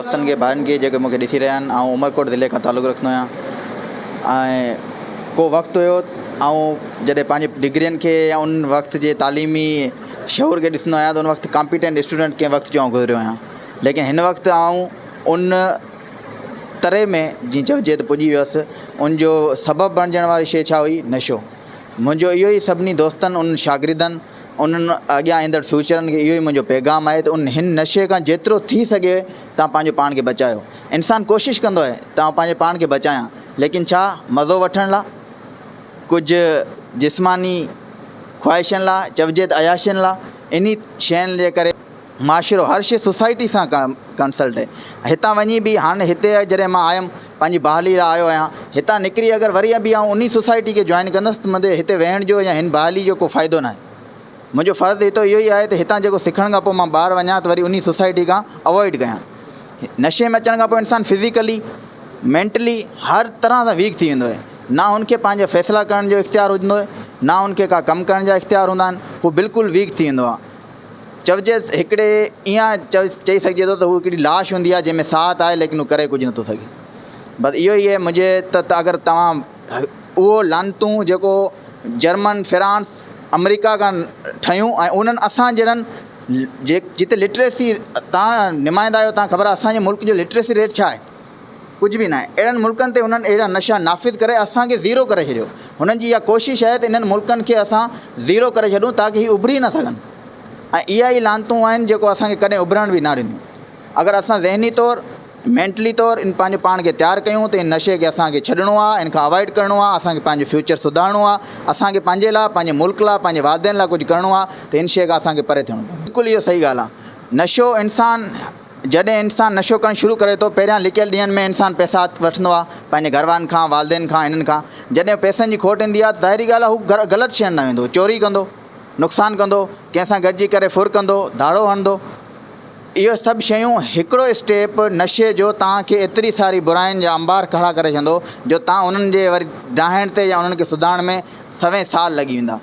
دوستن کي ڀائرن کي جيڪي مونکي ڏسي رهيا آهن آئون عمرڪوٽ ضلعي کان تعلق رکندو آهيان ۽ ڪو وقت هيو آئون جڏهن پنهنجي ڊگرين کي يا ان وقت جي تعليمي شعور کي ڏسندو آهيان ته ان وقت ڪامپيٽنٽ اسٽوڊنٽ ڪنهن وقت جو آئون گذريو آهيان ليڪن هن وقت آئون ان تري ۾ جيئن چئجي ته پڄي ويس ان جو سبب بڻجڻ واري شيء ڇا هئي نشو منهنجو اهو ئي سڀني دوستن انهن شاگردن انهن اڳيان ايندڙ فيوچرن کي اهو ئي منهنجو پيغام آهي ته ان هن نشي کان جيترو ٿي سگهي توهان پنهنجو پاڻ کي بچايو انسان ڪوشش ڪندو آهي ته آئون پنهنجي پاڻ کي بچايان ليڪن ڇا مزو وٺڻ لاء ڪجهه جسماني خواهشن لاء چئجي ته عياشين لاء انهي شين جي ڪري معاشرو هر شي سوسائٽي سان ڪنسلٽ آهي هتان وڃي به هاڻي هتي جڏهن مان آيم پنهنجي بحالي لاء آيو آهيان هتان نڪري اگر وري به آئون انهي سوسائٽي کي جوائن ڪندس ته منهنجي هتي ويهڻ جو يا هن بحالي جو ڪو فائدو ناهي منهنجو فرض هتو اهو ئي آهي ته هتان جيڪو سکڻ کان پوء مان ٻاهر وڃان ته وري انهي سوسائٽي کان اوائڊ ڪيان نشي ۾ اچڻ کان پوء انسان فزيڪلي مينٽلي هر طرح سان ويڪ ٿي ويندو آهي نه هن کي پنهنجا فيصلا ڪرڻ جو اختيار هوندو آهي نه هن کي ڪا ڪم ڪرڻ جا اختيار هوندا آهن هو بلڪل ويڪ ٿي ويندو آهي چئجي هڪڙي ائين چئي سگهجي ٿو ته هو هڪڙي لاش هوندي آهي جنهن ۾ ساهه ته آهي ليڪن هو ڪري ڪجهه نٿو سگهي بس اهو ئي آهي منهنجي ته اگر توهان اهو لعنتون جيڪو جرمن فرانس آمريڪا کان ٺهيون ۽ انهن اسان جهڙن جي جتي لٽريسي توهان نمائندا آهيو توهان کي خبر آهي اسانجي ملڪ جو لٽريسي ريٽ ڇا آهي ڪجهه به ناهي اهڙن ملڪن تي انهن اهڙا نشا نافذ ڪري اسان کي زيرو ڪري ڇڏيو هنن جي اها ڪوشش آهي ته انهن ملڪن کي اسان زيرو ڪري ڇڏون تاڪه هي اڀري نه سگهن ۽ اها ئي لعنتون آهن جيڪو اسان کي ڪڏهن اڀرڻ به نه ڏينديون اگر اسان ذهني طور مينٽلي طور ان پنهنجو پاڻ کي تيار ڪيون ته ان نشي کي اسان کي ڇڏڻو آهي ان کان اوائڊ ڪرڻو آهي اسان کي پنهنجو فيوچر سڌارڻو آهي اسان کي پنهنجي لاء پنهنجي ملڪ لاء پنهنجي والدين لاء ڪجهه ڪرڻو آهي ته ان شي کان اسان کي پري ٿيڻو پوندو بلڪل اهو صحيح ڳالهه آهي نشو انسان جڏهن انسان نشو ڪرڻ شروع ڪري ٿو پهريان لڪيل ڏينهن ۾ انسان پئسا وٺندو آهي پنهنجي گهر وارن کان والدين کان هنن کان جڏهن پئسن جي کوٽ ايندي آهي ته ظاهري ڳالهه آهي هو غلط شين ڏانهن ويندو چوري ڪندو نقصان ڪندو ڪنهن سان گڏجي ڪري ڦر ڪندو ڌاڙو هڻندو اهو سڀ شيون هڪڙو اسٽيپ نشي جو توهان کي ايتري ساري براين جا انبار کڙا ڪري ڇڏندو جو توهان انهن جي وري ڊاهڻ تي يا انهن کي سڌارڻ ۾ سوين سال لڳي ويندا.